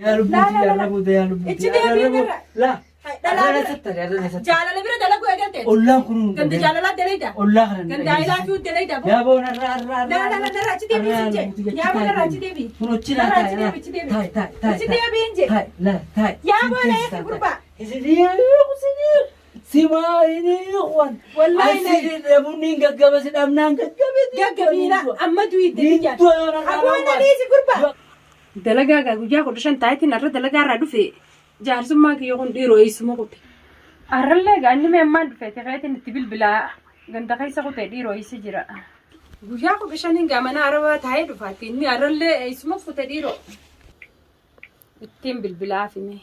Yaa lubbuuti Laa, laa, yaa laa. rabbuuti yaa lubbuuti. Ichi deebiin irra. Laa. Hai, dhalaa Arra bira. sattari arra sattari. Jaalala bira dalaguu eegalte. Ollaan kun Ganda jaalalaa dalayda. Ollaa kana. Ganda ayilaafii dalayda. Yaa boon arra arra arra. Laa, laa, laa, narraa achi deebiin sin jee. Yaa boon narraa achi deebii. Kun achi laa Narraa taa'e. achi deebii, achi deebii. Taa'e taa'e taa'e. Achi deebiin jee. Taa'e laa taa'e. Yaa boon eegi gurbaa. Isiniif simaa iniiqwan. Wallaahi na- Asii dhabunni hin gaggaba si dhabnaan gaggabe. Gaggabiina amma du'i itti biyya. Diintuu yoona Aboon adiisi gurbaa. Dalagaa gaa guyyaa 15 taayitiin har'a dalagaa irraa dhufe jaarsummaan kiyya kun dhiiroo eessuma kute. Har'allee gaa inni mee ammaan dhufe keetiin itti bilbilaa ganda keessa kute dhiiroo eessa jira. Guyyaa 15n gaa mana arabaa taa'ee dhufaatti inni har'allee eessuma kute dhiiroo. Ittiin bilbilaa fime.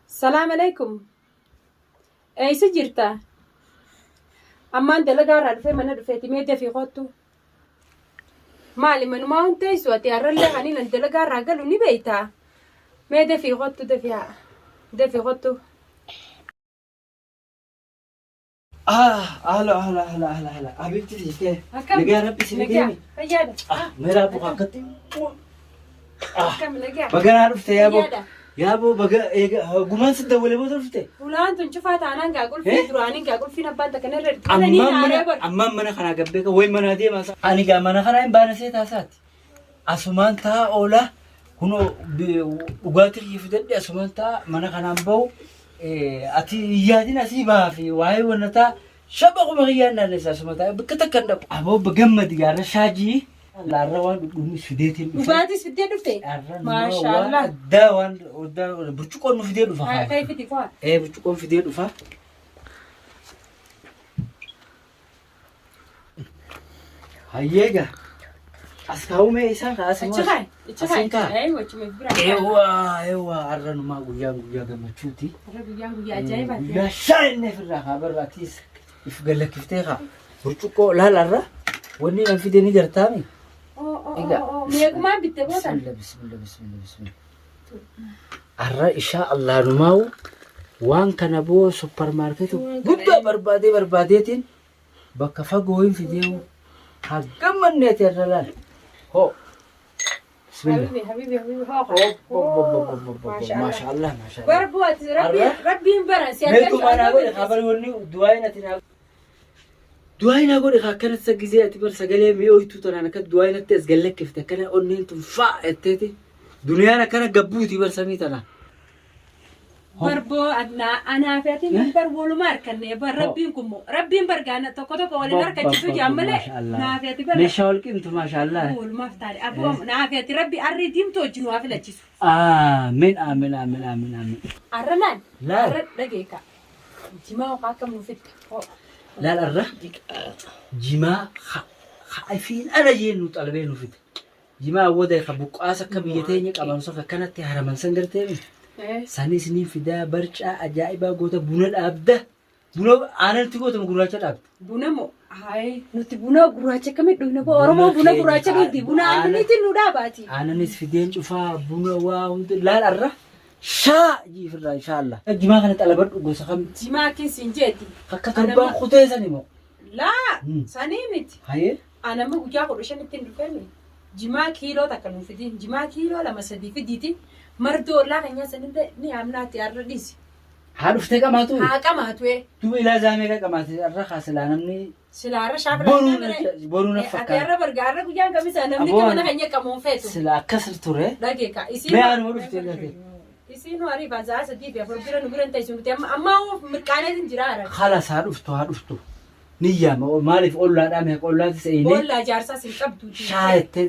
Salaam alaikum. Eessa jirta? Ammaan dalagaa irraa dhufee mana dhufeeti mee dafii kottu. Maali manumaa hun teessu ati har'allee kan inni dalagaa irraa galu ni beektaa? Mee dafii kottu dafii haa. Dafii kottu. Ah, ahla ahla ahla ahla ahla. Habibti jettee. Akkam? Nagaa rabbi si Nagaa. deemi. Fayyaadha. Ah, meeraa buka akkatti. Ah, Akkam nagaa. baganaa dhufte yaa boo. Fayyaadha. Yaa boo baga eega gumaan si dawwale booda dhufte. Ulaan tun cufaa taanaan gaa qulfii Eh? duraanii gaa qulfiin abbaan takka narra dhufanii Ammaan naaree mana bar. ammaan mana kanaa gabbee kan wayi manaa deemaa isaa. Ani gaa mana kanaa hin baana see taasaati. Asumaan taa oola kunoo dhugaatii kiyya fidadhe asumaan taa mana kanaan bahu ati hin yaadin asii bahaa fi waa'ee wannataa shaba kuma kiyyaan naannessa asuma taa bakka takka hin dhaqu. Aboo gammadi gaarra shaajii laarra waan dhudhuunis fideetiin dhufe. Dhugaatis fiddee dhufte? Arra numaa waan Maashaallah. addaa waan addaa burcuqqoon nu fidee dhufa. Kai fidi koo. Ee burcuqqoon fidee dhufa. Hayyee gaa. As kaa'umee isaan kaa as Achi kaay. Achi kaay. Asiin kaa. Ee wachuma bira. Eewwa eewwa har'a numaa guyyaan guyyaa gammachuuti. Har'a guyyaan guyyaa ajaa'ibaati. Guyyaa shaa inni ofirraa kaa barra atiis if gallakkiftee kaa burcuqqoo laal har'a wanni nan fide ni gartaami. Egaa. Meequmaan bitte bootan? Bismillah bismillah bismillah bismillah. Har'a ishaa Allah numaawu waan kana boo supparmaarkeetii guddaa barbaadee barbaadeetiin bakka fagoo hin fideewu haa gammanneeti har'a laal. Hoo. Bismillah. Habibi habibi habibi hoo. Maasha Allah maasha Allah. Barbuu ati rabbiin rabbiin bara si Meetu manaa godhe kabar wanni du'aayin ati naa du'aayin naa godhe akkana sa gizee ati bar sagalee mi'ooytuu tanaan akka du'aayin atti as gallakkifte akkana onneen tun faa jetteeti duniyaan akkana gabbuuti bar samii tanaa. Barboo anaa fi ati bar waluma harkanne bar rabbiin kun moo rabbiin bar gaana tokko tokko waliin harkachiisuu jaan malee naa fi ati bar Meeshaa wal qimtu maasha Allah. walumaaf taane aboo naa fi ati rabbi arrii diimtuu wajjin waa filachisu. Aamin aamin aamin aamin aamin. Arra laal Laal. arra dhageeka jimaa hoqaa akkam nu fidda hoo. Laal arra jimaa ha ifiin ala jeen nu xalabee nu fide. Jimaa awwada ka buqqaasa akka biyya teenya qaban sun akkanatti haraman san gartee sanis ni fidaa barcaa ajaa'ibaa goota buna dhaabda. Buna aanantti gootama gurraacha dhaabda. Buna moo hayi nuti buna gurraacha akkamitti dhugna boo Oromoon buna gurraacha dhugdi buna aananiitiin nu dhaabaati. Aananis fideen cufaa buna waa hundi laal arra shaa jiifirraa inshaallah. Jimaa kana xalabadhu gosa kam Jimaa akkin siin jeeti. akka torbaan kutee sani moo. Laa sanii miti. Hayee. Anamma guyyaa 15tti hin dhufeemi. Jimaa kiiloo takka nuu fidiin. Jimaa kiiloo lama sadii fidiiti. Mardoo ollaa keenyaa sanillee ni amnaatti har'a dhiisi. Haa dhuftee qamaatu. Haa qamaatu ee. Duuba ilaa zaamee ka qamaate har'a kaa silaa namni Silaa har'a shaafira boruu na boruu na Ati fakkaata. har'a barga har'a guyyaan kamisaa namni Aboo ka mana keenya qamuun feetu. Silaa akkas ture. Dhagee ka isiin. Mee anuma dhuftee gate. Isiin nu ariifaa sa'a 3 fi 4 bira nu bira hin teessu nuti amma amma mirqaaneetiin jira har'a. Khalas haa dhuftu haa dhuftu. Ni yaama maaliif ollaadhaa meeqa ollaatis eenyee. Boollaa jaarsaas hin qabdu. Shaayettee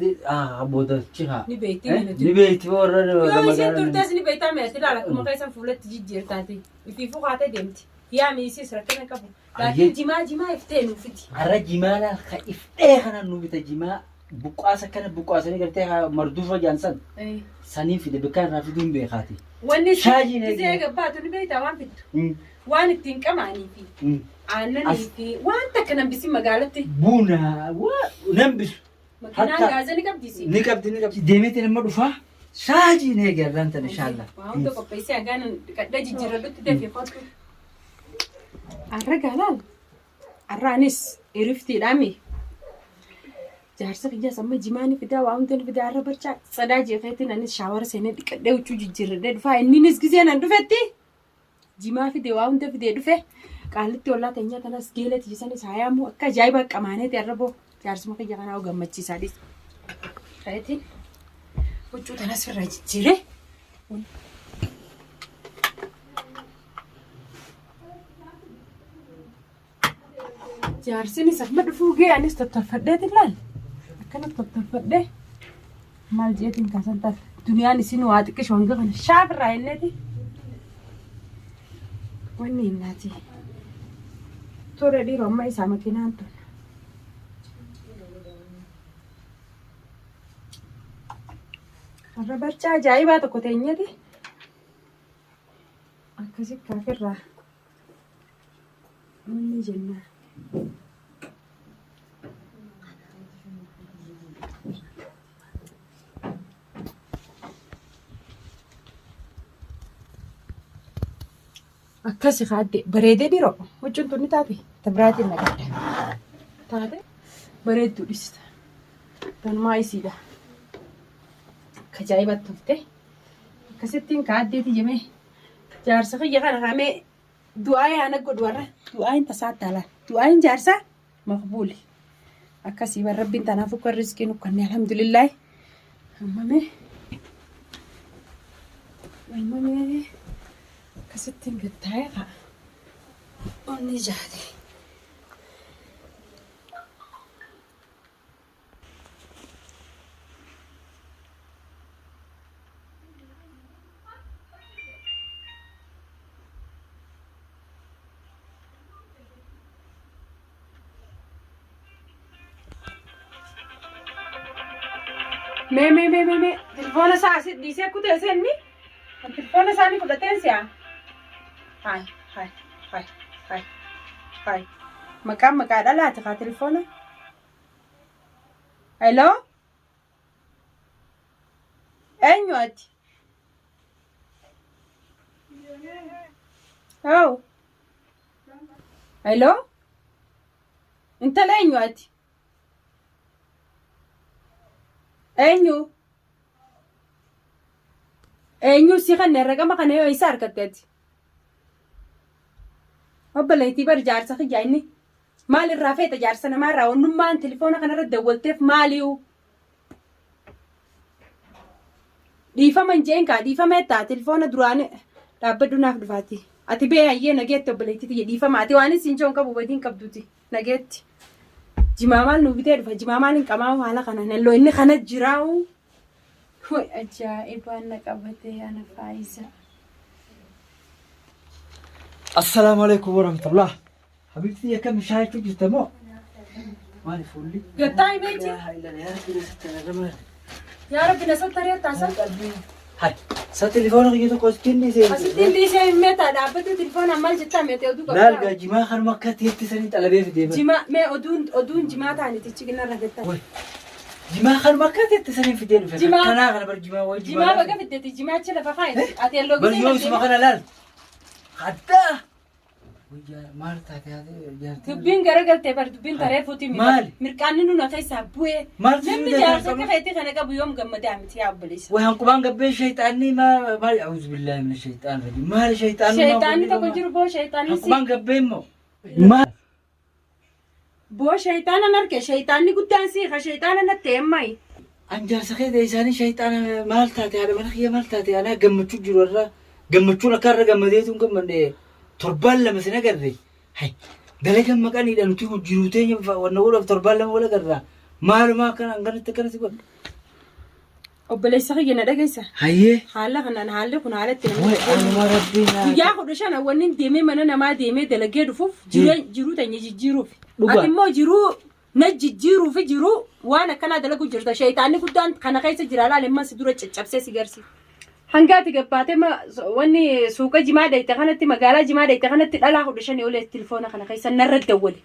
boodachi haa. Ni beekti nuti. Ni beekti warra Yoo isiin magaalaa. turtes ni beektaa mee ati ilaala akkuma keessan fuulatti jijjiirtaati. Ifiifuu kaatee deemti. Yaa miisiis rakkina hin qabu. Laakiin jimaa jimaa iftee nuuf fidi. Har'a jimaa laal ka iftee kana nu bita jimaa buqqaasa akkana buqqaasanii gartee haa marduufa jaan san saniin fide bakka irraa fiduun beekaati. Wanni Shaayiin gisee eegi. gabbaatu ni beektaa waan fiddu. Waan ittiin qamaanii fi aannanii fi waan takka nambisin magaalatti. Buna waa nambisu. Makiinaan Hatta- gaaza ni qabdisi. Ni qabdi ni qabdi. Deemeetiin amma dhufaa. Shaajiin eegi har'aan tan inshaalla. Waa hunda qopheessee hagaan dhiqadhee jijjiirradhutti dafee kottu. Arra gaalaan. Arraanis iriftiidhaami. Jaarsa kiyyaas amma jimaa ni fidaa waa hunda ni fidaa har'a barcaa tsadaa jeeqeetiin anis shaawara seenee dhiqadhee huccuu jijjiirradhee dhufaa inninis gizee nan dhufetti jimaa fide waa hunda fidee dhufe qaallitti ollaa teenyaa tanas geelee tiyyisanis hayaamuu akka ajaa'ibaa qamaaneeti har'a boo jaarsuma kiyya kanaa gammachiisaa dhiis. Kaetiin huccuu tanas irraa jijjiiree. Jaarsinis amma dhufuu ga'e anis tottolfadheetiin laal. Akkana tottolfadhee maal jeetiin kaasan taate. Duniyaan isin waa xiqqisho hanga kana shaaf irraa inneeti. Wanni innaati. Tole dhiiroo amma isaa makiinaan tun. Har'a barcaa ajaa'ibaa tokko teenyeeti. Akkasi kaafirraa. Wanni jennaan. Akkasi kaadde bareedee dhiiroo huccuun tun ni taate tabiraatiin naqadha. Taate bareedduu dhista. Tanumaa isiidha. Akka ajaa'ibatti toltee akkasittiin kaaddeeti jemee jaarsa kiyya kana kaamee du'aa ana godhu warra du'aayin tasaa taalaan du'aayin jaarsaa maqbuuli. Akkasii bar rabbiin tanaaf akka riskii nu kenne alhamdulillaahi. Ammamee ammamee akkasittiin gattaa'ee ka'a. Onni jaate. Mee mee mee mee mee tilfoona isaa asit dhiisee kutee seenni kan tilfoona isaa ni fudhateen si'a. Haay haay haay haay haay maqaan maqaa dhalaati kaa tilfoona. Hello? Eenyu ati? Oh. Hello? Intala eenyu ati? Eenyu? Eenyu si kanne raqama kana yoo isa argatte ati? Obboleettii bar jaarsa kiyya inni maal irraa feeta jaarsa namaa irraa wannummaan telefoona kanarra dawwalteef maaliyu? Dhiifama hin jeen kaa dhiifama jettaa telefoona duraan dhaabbadhu naaf dhufaati. Ati bee hayyee nageetti obboleettii tiyya dhiifama ati waan isin joon qabu badii hin qabduti nageetti. Jimaa maal nuu bitee dhufa jimaa maal hin qamaa'u haala kana nalloo inni kana jiraa'u. Way ajaa'ibaan na qabatee ana faayiza. Assalaamu alaikum warahmatullah. Habibti akkam shaayii jirta moo? Maali fuulli? Gattaa himeechi. Yaa Rabbi na sattaree taasa. Hai, sa telefoona kiyya tokko asitti dhiisee. Asitti dhiisee hin meetaa dhaabbatu telefoona maal jettaa meetee oduu Laal gaa jimaa kanuma akka teetti sanii xalabee fidee bara. Jimaa mee oduun oduun jimaa taanitichi ginarra gattaa. Way. Jimaa kanuma akka teetti sanii fidee dhufe. Jimaa- Kanaa kana bar jimaa way Jimaa baga fiddeeti jimaa achi lafa kaayi. Ati halluu Bar yoo isuma kana laal. Haddaa. Maal taate haati jaartii? Dubbiin garagaltee bar dubbiin taree fuutii Maali? Mirqaanni nuna keessaa bu'ee. Maaltu Namni si jaarsa qabu? akka keetii kana qabu yoom gammadaa miti yaa obboleessa. Way hanqubaan gabbee shayxaanni maal a'uuzu billaahi mina shayxaan rajim. Maali shayxaanni? Shayxaanni tokko jiru boo shayxaanni si. Hanqubaan gabbee immoo. Maal? Boo shayxaanan arge shayxaanni guddaan sii ka shayxaana natti emmayi. An jaarsa kee ta'e isaanii shayxaana maal taate haadha mana kiyya maal taate anaa gammachuu jiru irraa gammachuun akka irra gammadeetu hin gammadne torbaan lama sin agarre. Hay dalagan maqaniidha nuti jiruu teenya wanna godhuuf torbaan lama wal agarra. Maalumaa akkana hanganatti akkana si godha. Obboleessa kiyya na dhageessa. Hayyee. Haala kanaan haalli kun haala itti Way anuma rabbiin haa. Guyyaa 15 wanni deemee mana namaa deemee dalagee dhufuuf jiruu teenya jijjiiruuf. Dhugaa. Ati immoo jiruu na jijjiiruu fi jiruu waan akkanaa dalagu jirta. Shayitaanni guddaan kana keessa jira laal immoo si dura caccabsee si garsiisa. Hanga ati gabbaatee wanni suuqa jimaa dhayite kanatti magaalaa jimaa dhayite kanatti dhalaa 15 olee telefoona kana keessa narra dawwale.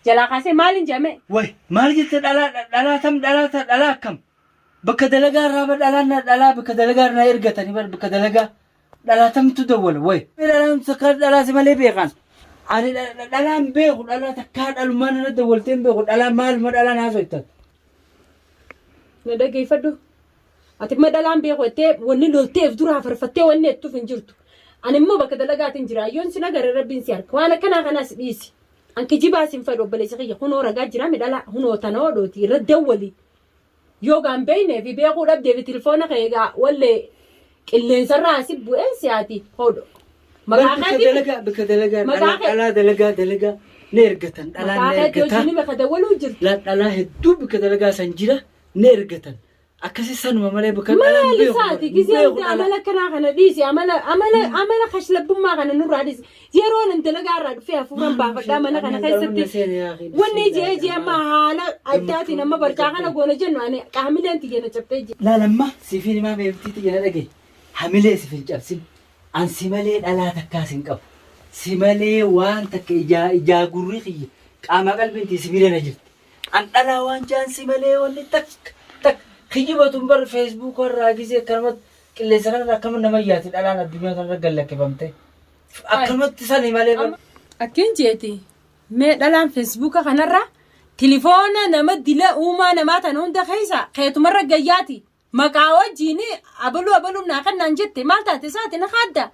Jalaa kaasee maaliin jedhame? Way maal jette dhalaa dhalaa tam dhalaa ta dhalaa akkam? Bakka dalagaa irraa bar dhalaan na dhalaa bakka dalagaa irraa ergatanii bar bakka dalagaa dhalaa tamtu dawwala way. Dhalaan takkaa dhalaa si malee beekan. Ani dhalaan beeku dhalaa takkaa dhalumaan irra dawwaltee hin beeku dhalaa maaluma dhalaan haasoftan. Na dhageeffadhu. Ati immoo dhalaan beeku jettee wanni lolteef duraa farfattee wanni jettuuf hin jirtu. Ani immoo bakka dalagaatiin jira. Yoon sin agarre rabbiin si harka. Waan akkanaa kanaas dhiisi. An kijibaa sin fedhu obboleessa kiyya kunoo ragaa jira mi dhalaa hunoo tana hodhooti irra dawwali. Yoo gaan beeknee fi beekuu dhabdee fi telefoona kee egaa wallee qilleensarraa asi bu'een si'aati hodho. Maqaa Bakka keetii dalagaa bakka dalagaa Maqaa dhalaa kee- dhalaa dalagaa dalagaa ni ergatan dhalaan maqaa ni keetii ergata. wajjin bakka dawwaluu jirti. La dhalaa hedduu bakka dalagaa san jira ni ergatan. Akkasi sanuma malee bakka dhalaan Maal beeku isaati gisee beeku hunda dhalaa. amala akkanaa kana dhiisi amala amala amala kashlabbummaa kana nurraa dhiisi yeroon an dalagaa irraa dhufee hafuuran baafadhaa mana kana keessatti wanni jee jee amma haala addaatiin amma barcaa kana goona jennu ani qaamileen tiyya na cabxee jira. Laalamma siifin himaa beektii tiyya na dhagaye. Hamilee sif hin cabsin. An si malee dhalaa takkaas hin qabu. Si malee waan takka ijaa ijaa gurri kiyya qaama qalbiin tiyya si bira na jirti. An dhalaa waan jaan si malee wanni takka takka kijibatu bar feesbuuka irraa gisee akkanumatti qilleensa kanarra akkama nama yaati dhalaan addunyaa kanarra gallakkifamte. Akkanumatti sani malee bar. Akkin jeeti mee dhalaan feesbuuka kanarra tilifoona nama dila uumaa namaa tana hunda keessa keetumarra gayyaati. Maqaa wajjiin abaluu abaluu naa kannaan jette maal taate isaati na kaadda.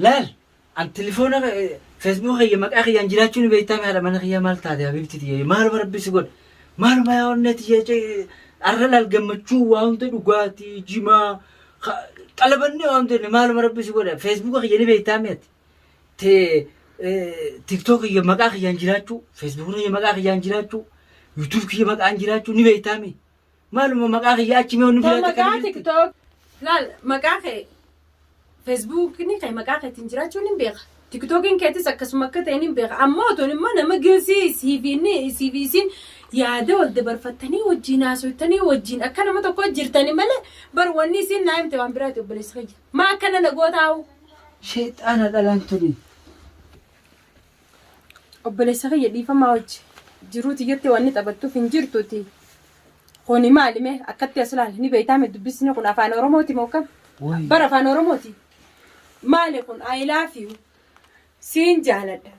Laal an tilifoona feesbuuka kiyya maqaa kiyyaan jiraachuu ni beektaa haadha mana kiyyaa maal taate habiibti tiyya maaluma rabbi si godha maaluma yaa onnee tiyya arra laal gammachuu waa hunda dhugaatii jimaa xalabannee waa hunda maaluma rabbi si godha feesbuuka kiyya ni beektaa mi'ati te tiktook kiyya maqaa kiyyaan jiraachuu feesbuukni kiyya maqaa kiyyaan jiraachuu yuutuub kiyya maqaan jiraachuu ni beektaa mi maaluma maqaa kiyya achi mee wanni Ta biraa takka maqaa ni jirti. tiktok laal maqaa kee feesbuukni kee maqaa keetiin jiraachuun hin beeka. Tiktookiin keetis akkasuma akka ta'e hin beeka. Ammoo otoo immoo nama gilsii siif inni siif isin yaada wal dabarfattanii wajjin haasoftanii wajjin akka nama tokko jirtanii malee bar wanni isin naa himte waan biraati obboleessa kiyya. Maa akkana na gootaa'u? Sheexaana dhalaan tuni. Obboleessa kiyya dhiifamaa wajji jiruu tiyyatti wanni taphattuuf hin jirtuti. Kuni maali mee akkatti as laali ni beektaa mee dubbisni kun afaan Oromooti moo kam? Wayi. Bara afaan Oromooti. Maali kun I love you. Siin jaaladha.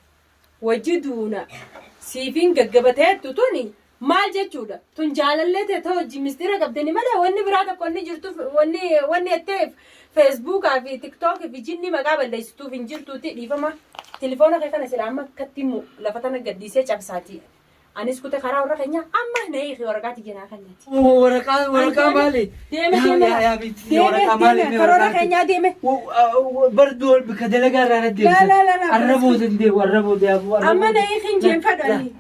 Wajji duuna. Siifiin gaggabateettu tuni maal jechuudha? Tun jaalallee ta'e ta'u wajjin mistira qabdani malee wanni biraa tokko inni jirtuuf wanni wanni jetteef feesbuukaa fi tiktookii fi jinni maqaa balleessituuf hin jirtuuti dhiifama. Tilifoona kee kana sila amma akkatti lafa tana gadhiisee cabsaati. Anis kute karaa warra keenyaa amma na hiiki waraqaa tiyya naa kennati. Waraqaa waraqaa maali? Deeme deeme. Yaa bitti Deeme waraqaa maali? deeme karoora keenyaa deeme. Bardu ol bika dalagaa irraa na La la la la. Arra booda hin deemu arra booda yaabuu. Amma na hiiki hin jeen fedhu ani.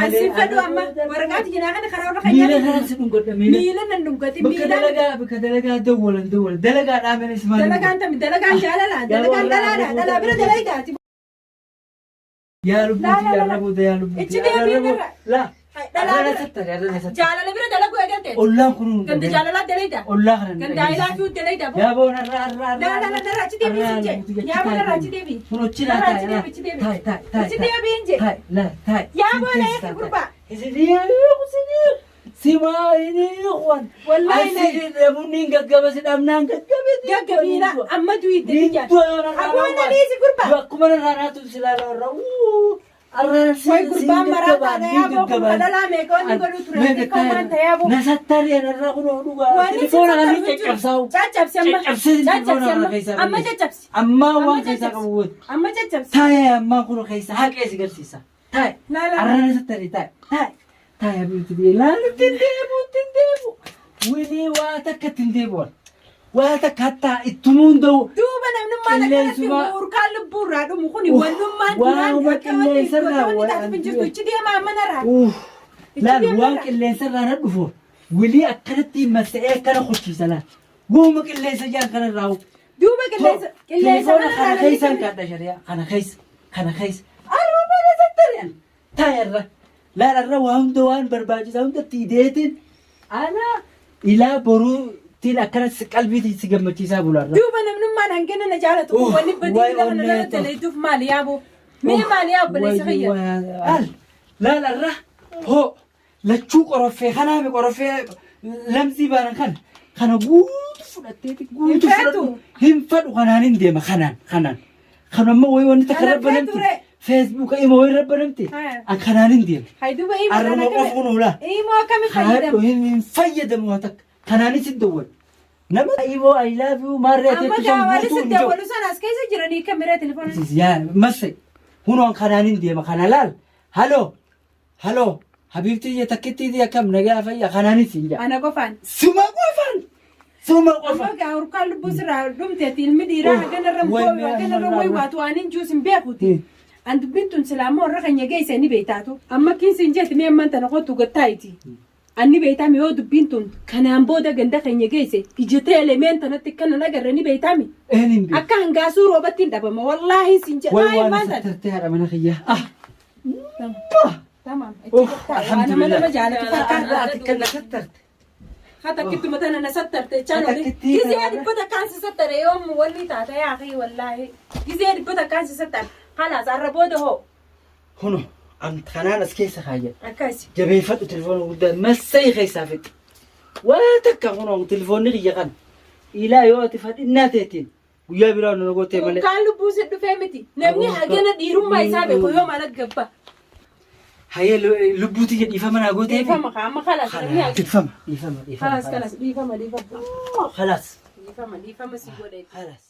Ani sin fedhu amma waraqaa tiyya naa kenna karaa warra keenyaa. Miila kanan si dhungadha miila. Miila nan dhungati Bakka miila. dalagaa bakka dalagaa dawwalan dawwalan dalagaa dhaamenis maali? Dalagaan tami dalagaan jaalala dalagaan dhalaadha dhalaa bira dalaydaati. Yaa lubbuuti La, la, la, arra la. booda yaa lubbuuti. Ichi deebiin irra. La. Dhalaa Arra na bira. sattari arra na sattari. Jaalala bira dalaguu eegalte. Ollaan kun Ganda jaalalaa dalayda. Ollaa kana hin Ganda dhageessisu. ayilaafii dalayda. Yaa boon arra arra arra. La la la narra achi deebiin sin jee. Yaa boon narra achi deebiin. Kun hojii Narra laa achi taa'e deebi achi deebi. taa'e taa'e taa'e. Achi deebiin jee. Taa'e laa taa'e. Yaa boon eegi gurbaa. Isiniiku isiniiku simaa iniiku. Wallaahi na- Asii namni hin gaggaba si dhabnaan gaggabe. Gaggabiina amma duwidde Ni biyya. du'a yoo narraa Aboon waan. aliisi gurbaa. Yoo akkuma narraa naatu si laala warra. Arraa si Way gurbaan maraa taate yaa boo kun kadhalaa meeqa wanni godhuu ture xiqqoo maan ta'e yaa boo. Nasattari anarraa kun dhugaa. Wanni Telefoona kan hin caccabsaa'u. Caccabsi amma. Caccabsee Caccabsi telefoona amma. kana keessaa Amma balleessa. caccabsi. Ammaa Amma waan keessaa caccabsi. qabu wati. Amma caccabsi. Taa'ee ammaa kun keessa haqee si garsiisa. Taa'e. Laa laa. Arraa nasattari taa'e. Taa'e. Taa'e abiitti biyya laalu ittiin deebu ittiin deebu. Wilii waa takka ittiin deebu. Waa takka hattaa ittumuu hin ta'u. Duuba namnummaan akkanatti Qilleensuma- huurkaan lubbuu irraa dhumu kuni Uff, wannummaan waa duraan uma akka wanni qilleensarraa wanni waa- taatuuf hin jirtu. Ichi deemaa amma narraa. Uff. Ichi Laal deemaa waan irraa. qilleensa irraa na dhufu wilii akkanatti massa'ee akkana kuchiisa laal. Wooma qilleensa jaan kana irraa hoo. Duuba qilleensa qilleensa Telefoona kanarraa kana namni keessaan kun- kaadha shari'aa kana keessa kana keessa. Arruma na sattari'an. Taa'e irra. Laal irra waa hunda waan barbaachisaa hunda itti ideetiin ana ilaa boruutiin akkana si qalbiitiin si gammachiisaa bula irra. Duuba namnummaan hangana na jaalatu kun Uff, wanni badii waay bila kana onnee irra too. dalayduuf maali yaaboo? Mee maali yaa obboleessa kiyya? Laal laal irra hoo lachuu qoroffee kanaami qoroffee lamsii baanan kana kana guutu fudhatteeti guutu Hin feetu? fudhadhu hin fedhu kanaan hin deema kanaan kanaan kan amma wayii wanni takka Kana rabba feetu namti ree? Feesbuuka imoo irra banamte. Haa. An kanaan hin deemu. Hay duuba imoo Arruma kana qofa kun oolaa. Imoo akkami Kaadhu fayyadamu? hin fayyadamu haa takka. Kanaanis hin dawwal. Nama imoo I love you maarree Amma ateettu san gaawwalis guutuu hin jiru. dawwalu sana as keessa jiranii kameree telefoona. Yaa masse hunoon kanaan hin deema kana laal. Haloo haloo habiibtii ija takkittii akkam nagaa fayyaa kanaanis hin jaa. Ana qofaan. Suma qofaan suma Amma qofaan. gaa urkaan lubbuu sirraa dhumteeti ilmi dhiiraa haganarra Way mukoo haganarra way waatu waan hin juus hin beekuti. An dubbiin tun silaa warra keenya geesse ni beektaatu. Amma kiinsi hin jeeti mee ammaan tana kottu gattaayiti. Anni beektaami yoo dubbiin tun kanaan booda ganda keenya geesse ija teelee meen tanatti akkana agarre ni beektaami. Een hin beeku. Akka hangaasuu roobatti hin dhabama wallaahi sin jedha. Way Maal waan maal taate? sattartee haadha mana kiyyaa. Ah. Tamam. Uff, Waan nama nama jaalatu fakkaata. Ati kan na sattarte. Hata kituma tana na sattarte chaan oli. Takkitti Gizee kana. dhibbata kaan si sattare yoom wanni taate yaa akhi wallaahi. Gizee dhibbata kaan si sattare. Khalaas arra booda hoo. Huno an kanaan as keessa kaayyadha. Akkasi. Jabeeffadhu telefoona guddaa massa'ii keessaa fixi. Waa takka kunoo telefoonni kiyya kana. Ilaa yoo ati fadhinnaa teetiin guyyaa biraa nu gootee malee. Kaan lubbuu si dhufee miti. Namni hagana dhiirummaa isaa beeku yoo maal gabba. Hayee lubbuu tiyya dhiifama naa gootee. Dhiifama kaa amma khalaas namni hagana. Dhiifama dhiifama dhiifama. Khalaas khalaas dhiifama dhiifama. Khalaas Dhiifama dhiifama si godhe. khalaas.